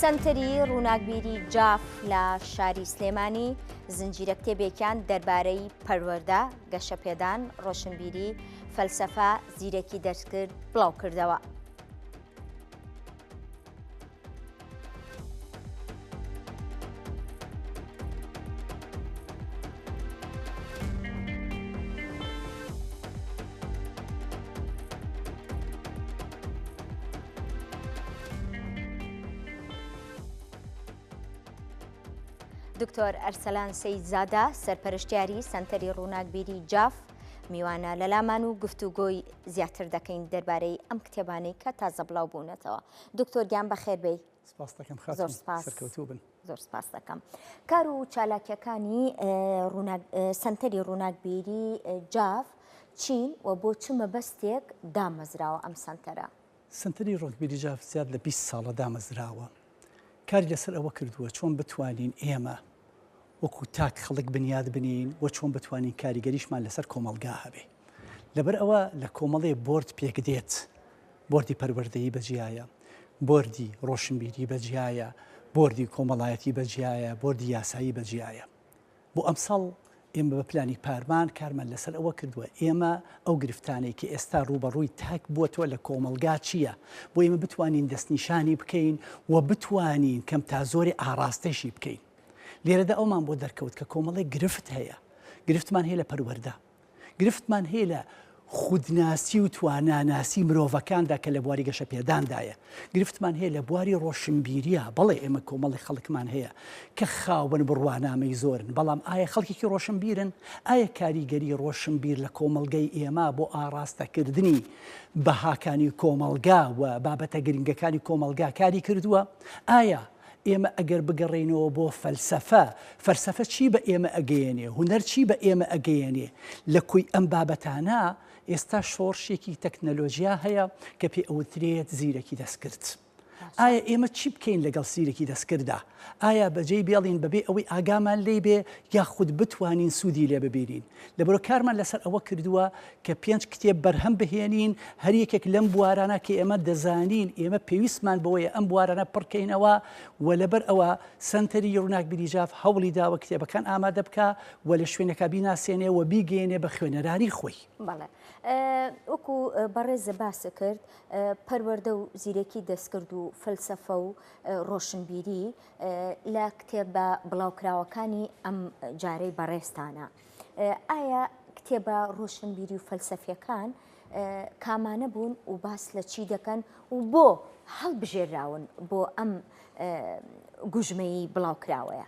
سەنتەری ڕووناکبیری جاف لە شاری سلێمانی زنجیرە کتێبێکیان دەربارەی پەروەردە، گەشەپێدان، ڕۆشنبیری، فەلسەفە، زیرەکی دەستکرد بڵاوکردەوە. دکتۆر ئەرسەلان سەیدزادە سەرپەرشتیاری سەنتەری ڕووناکبیری جاف میوانە لەلامان و گفتوگۆی زیاتر دەکەین دەربارەی ئەم کتێبانەی کە تازە بڵاو بوونەتەوە دکتۆر گیان بەخێر بێی سپاس دەکەم خاتون زۆر سپاس سەرکەوتوو بن زۆر سپاس دەکەم کار و چالاکیەکانی سەنتەری ڕووناکبیری جاف چین و بۆ چ مەبەستێک دامەزراوە ئەم سەنتەرە؟ سەنتەری ڕووناکبیری جاف زیاد لە 20 ساڵە دامەزراوە کاری لەسەر ئەوە کردووە چۆن بتوانین ئێمە وەکو تاک خەڵک بنیاد بنین و چۆن بتوانین کاریگەریشمان لەسەر کۆمەڵگا هەبێ لەبەر ئەوە لە کۆمەڵێ بۆرد پێک دێت بۆردی پەروەردەیی بە جیایە، بۆردی ڕۆشنبیری بە جیایە، بۆردی کۆمەڵایەتی بە جیایە، بۆردی یاسایی بە جیایە. بۆ ئەمساڵ ئێمە بە پلانی پارمان کارمان لەسەر ئەوە کردووە ئێمە ئەو گرفتانەی کە ئێستا ڕووبەڕووی تاک بووەتەوە لە کۆمەڵگا چییە بۆ ئێمە بتوانین دەستنیشانی بکەین و بتوانین کەم تا زۆری ئاڕاستەیشی بکەین. لێرەدا ئەومان بۆ دەرکەوت کە کۆمەڵێک گرفت هەیە. گرفتمان هەیە لە پەروەردە. گرفتمان هەیە لە خودناسی و تواناناسی مرۆڤەکاندا کە لە بواری گەشەپێداندایە. گرفتمان هەیە لە بواری ڕۆشنبیرییا، بەڵێ ئێمە کۆمەڵێک خەڵکمان هەیە کە خاوەن بڕوانامەی زۆرن، بەڵام ئایا خەڵکێکی ڕۆشنبیرن؟ ئایا کاریگەری ڕۆشنبیر لە کۆمەڵگەی ئێمە بۆ ئاڕاستەکردنی بەهاکانی کۆمەڵگا و بابەتە گرنگەکانی کۆمەڵگا کاری کردووە؟ ئایا ئێمە ئەگەر بگەڕێینەوە بۆ فەلسەفە، فەلسەفە چی بە ئێمە ئەگەیەنێ، هونەر چی بە ئێمە ئەگەیەنێ؟ لە کۆی ئەم بابەتانە ئێستا شۆڕشێکی تەکنەلۆژیا هەیە کە پێی ئەوترێت زیرەکی دەستکرد. ئایا ئێمە چی بکەین لەگەڵ زیرەکی دەستکرددا؟ ئایا بەجێی بێڵین بەبێ ئەوەی ئاگامان لێی بێ یاخود بتوانین سوودی لێ ببینین؟ لەبەرئەوە کارمان لەسەر ئەوە کردووە کە پێنج کتێب بەرهەم بهێنین، هەر یەکێک لەم بوارانە کە ئێمە دەزانین ئێمە پێویستمان بەوەیە ئەم بوارانە پڕکەینەوە و لەبەر ئەوە سەنتەری ڕووناکبیری جاف هەوڵی داوە کتێبەکان ئامادە بکا و لە شوێنێکا بیناسێنێ و بیگەیەنێ بە خوێنەرانی خۆی. بەڵێ وەکو بەڕێزە باست کرد پەروەردە و زیرەکی دەستکرد و فەلسەفە و ڕۆشنبیری لە کتێبە بڵاوکراوەکانی ئەم جارەی بەڕێزتانە ئایا کتێبە ڕۆشنبیری و فەلسەفیەکان کامانە بوون و باس لە چی دەکەن و بۆ هەڵبژێراون بۆ ئەم گوژمەیی بڵاوکراوەیە؟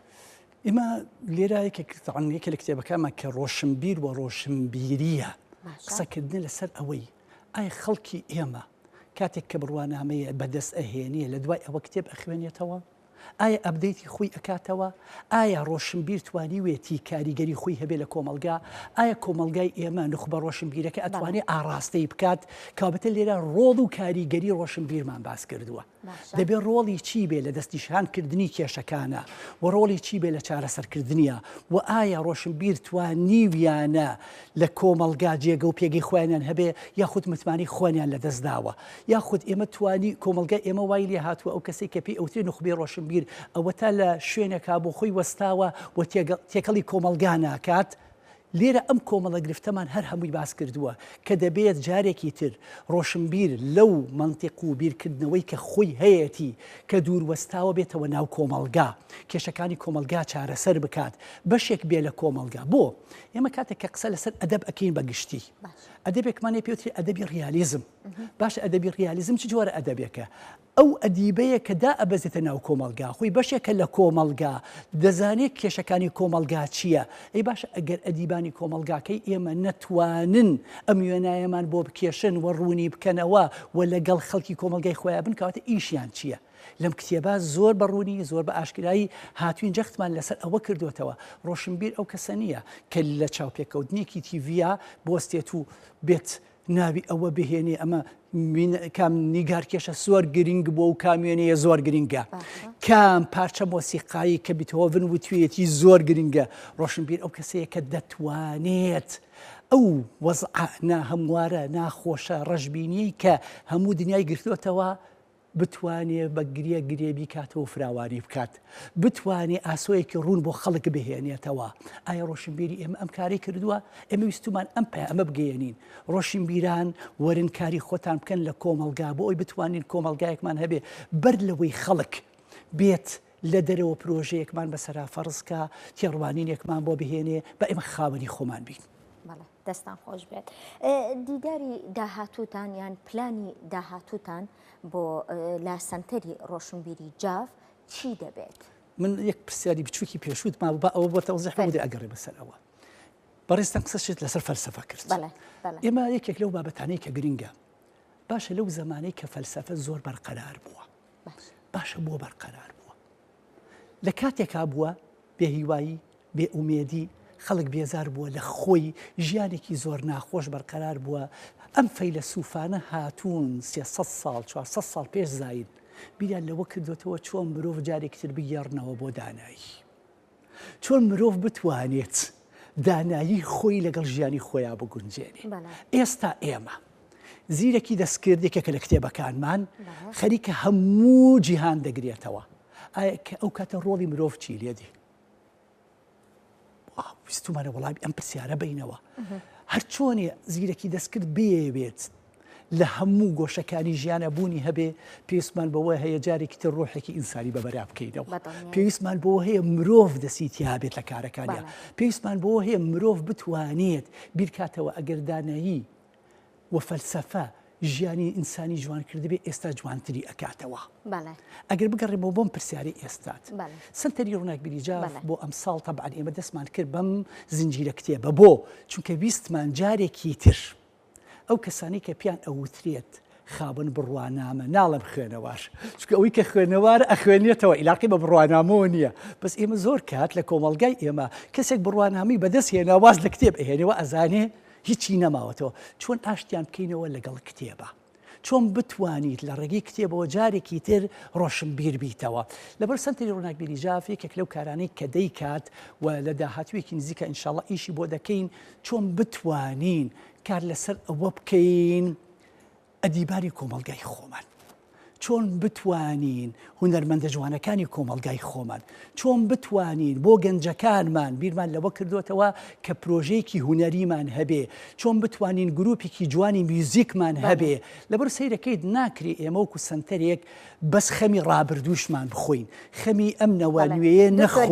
ئێمە لێرە یەکێک یەکێک لە کتێبەکانمان کە ڕۆشنبیر و ڕۆشنبیریە قسەکردنە لەسەر ئەوەی ئایا خەڵکی ئێمە کاتێک کە بڕوانامەیە بەدەست ئەهێنێ لە دوای ئەوە کتێب ئەخوێنێتەوە؟ ئایا update ی خۆی ئەکاتەوە؟ ئایا ڕۆشنبیر توانیوێتی کاریگەری خۆی هەبێ لە کۆمەڵگا؟ ئایا کۆمەڵگای ئێمە نوخبە ڕۆشنبیرەکە ئەتوانێ ئاڕاستەی بکات؟ کەوابێتە لێرە ڕۆڵ و کاریگەری ڕۆشنبیرمان باس کردووە. دەبێ ڕۆڵی چی بێ لە دەستنیشان کردنی کێشەکانە و ڕۆڵی چی بێ لە چارەسەرکردنیا و ئایا ڕۆشنبیر توانیویانە لە کۆمەڵگا جێگە و پێگەی خۆیانیان هەبێ یاخود متمانەی خۆیانیان لەدەست داوە؟ یاخود ئێمە توانی کۆمەڵگای ئێمە وای لێ هاتووە ئەو کەسەی کە پێی ئەوترێ نوخبەی ڕۆشنبیر ئەوەتا لە شوێنێکا بۆ خۆی وەستاوە و تێکەڵی کۆمەڵگا ناکات لێرە ئەم کۆمەڵە گرفتەمان هەر هەمووی باس کردووە کە دەبێت جارێکی تر ڕۆشنبیر لەو مەنتیق و بیرکردنەوەی کە خۆی هەیەتی کە دوور وەستاوە بێتەوە ناو کۆمەڵگا کێشەکانی کۆمەڵگا چارەسەر بکات بەشێک بێ لە کۆمەڵگا بۆ ئێمە کاتێک کە قسە لەسەر ئەدەب ئەکەین بە گشتی ئەدەبێکمان هەیە پێوترێ ئەدەبی ڕیالیزم باشە ئەدەبی ڕیالیزم چ جۆرە ئەدەبێکە؟ ئەو ئەدیبەیە کە دائەبەزێتە ناو کۆمەڵگا، خۆی بەشێکە لە کۆمەڵگا، دەزانێت کێشەکانی کۆمەڵگا چییە. ئەی باشە ئەگەر ئەدیبانی کۆمەڵگاکەی ئێمە نەتوانن ئەم وێنایەمان بۆ بکێشن و ڕوونی بکەنەوە و لەگەڵ خەڵکی کۆمەڵگای خۆیان بن، کەواتە ئیشیان چییە؟ لەم کتێبە زۆر بە ڕوونی، زۆر بە ئاشکرایی هاتووین جەختمان لەسەر ئەوە کردووەتەوە، ڕۆشنبیر ئەو کەسە نییە کە لە چاوپێکەوتنێکی تیڤییا بوەستێت و بێت ناوی ئەوە بهێنێ ئەمە کام نیگارکێشە زۆر گرنگ بووە و کام وێنەیە زۆر گرنگە کام پارچە مۆسیقایی کە بیتهۆڤن وتوێتی زۆر گرنگە ڕۆشنبیر ئەو کەسەیە کە دەتوانێت ئەو وەزعە ناهەموارە ناخۆشە ڕەشبینیەی کە هەموو دنیای گرتووەتەوە. بتوانێ بە گرێ گرێ بیکاتەوە و فراوانی بکات، بتوانێ ئاسۆیەکی ڕوون بۆ خەڵک بهێنێتەوە. ئایا ڕۆشنبیری ئێمە ئەم کارەی کردووە؟ ئێمە ویستومان ئەم پەیامە بگەیەنین، ڕۆشنبیران وەرن کاری خۆتان بکەن لە کۆمەڵگا بۆ ئەوەی بتوانین کۆمەڵگایەکمان هەبێ بەر لەوەی خەڵک بێت لە دەرەوە پرۆژەیەکمان بەسەرا فەرز کا، تێڕوانینێکمان بۆ بهێنێ، با ئێمە خاوەنی خۆمان بین. بەڵێ دەستان خۆش بێت. دیداری داهاتووتان یان پلانی داهاتووتان بۆ لە سەنتەری ڕۆشنبیری جاف چی دەبێت؟ من یەک پرسیاری بچووکی پێشووت مابوو با ئەوە بۆ تەوزیح بکەم و ئەگەڕێ بەسەر ئەوە. بەڕێزتان قسەشت لەسەر فەلسەفە کرد. ئێمە یەکێک لەو بابەتانەی کە گرنگە باشە لەو زەمانەی کە فەلسەفە زۆر بەرقەرار بووە باشە بۆ بەرقەرار بووە لە کاتێکا بووە بێهیوایی بێئومێدی خەڵک بێزار بووە لە خۆی ژیانێکی زۆر ناخۆش بەرقەرار بووە ئەم فەیلەسوفانە هاتوون 300 ساڵ 400 ساڵ پێش زین بیریان لەوە کردوتەوە چۆن مرۆڤ جارێکی تر بگێڕنەوە بۆ دانایی چۆن مرۆڤ بتوانێت دانایی خۆی لەگەڵ ژیانی خۆیا بگونجێنێ ئێستا ئێمە زیرەکی دەستکرد یەکێکە لە کتێبەکانمان خەریکە هەموو جیهان دەگرێتەوە ئایا کە ئەو کاتە ڕۆڵی مرۆڤ چی لێ دێ ویستومانە وەڵامی ئەم پرسیارە بینەوە هەرچۆنێ زیرەکی دەستکرد بێوێت لە هەموو گۆشەکانی ژیانە بوونی هەبێ پێویستمان بەوە هەیە جارێکی تر ڕۆحێکی ئینسانی بەبەرا بکەینەوە پێویستمان بۆ هەیە مرۆڤ دەستی تیابێت لە کارەکانیا پێویستمان بۆ هەیە مرۆڤ بتوانێت بیرکاتەوە ئەگەر دانایی و فەلسەفە ژیانی ئینسانی جوان کردبێ ئێستا جوانتری ئەکاتەوە ئەگەر بگەڕێمەوە بۆم پرسیاری ئێستات سنتەری ڕووناکبیری جاف بۆ ئەمساڵ تەبعەن ئێمە دەستمان کرد بەم زنجیرە کتێبە بۆ چونکە ویستمان جارێکی تر ئەو کەسانەی کە پێیان ئەوترێت خاوەن بڕوانامە ناڵێم خوێنەوار چونکە ئەوەی کە خوێنەوار ئەخوێنێتەوە ئیلاقی بە بڕوانامەوە نییە بەس ئێمە زۆر کات لە کۆمەڵگای ئێمە کەسێک بڕوانامەی بەدەست هێنا واز لە کتێب ئەهێنێ و ئەزانێ هیچی نەماوەتەوە چۆن ئاشتیان بکەینەوە لەگەڵ کتێبە چۆن بتوانیت لە ڕێگەی کتێبەوە جارێکی تر ڕۆشنبیر بیتەوە. لەبەر سەنتەری ڕووناکبیری جاف یەکێک لەو کارانەی کە دەیکات و لە داهاتوویەکی نزیکە ئینشاڵڵا ئیشی بۆ دەکەین چۆن بتوانین کار لەسەر ئەوە بکەین ئەدیبانی کۆمەڵگای خۆمان چۆن بتوانین هونەرمەندە جوانەکانی کۆمەڵگای خۆمان چۆن بتوانین بۆ گەنجەکانمان بیرمان لەوە کردوتەوە کە پرۆژەیەکی هونەریمان هەبێ چۆن بتوانین گروپێکی جوانی میوزیکمان هەبێ لەبەر سەیرەکەیت ناکرێ ئێمە وەکو سەنتەرێک بەس خەمی ڕابردووشمان بخۆین خەمی ئەم نەوە نوێیە نەخۆین.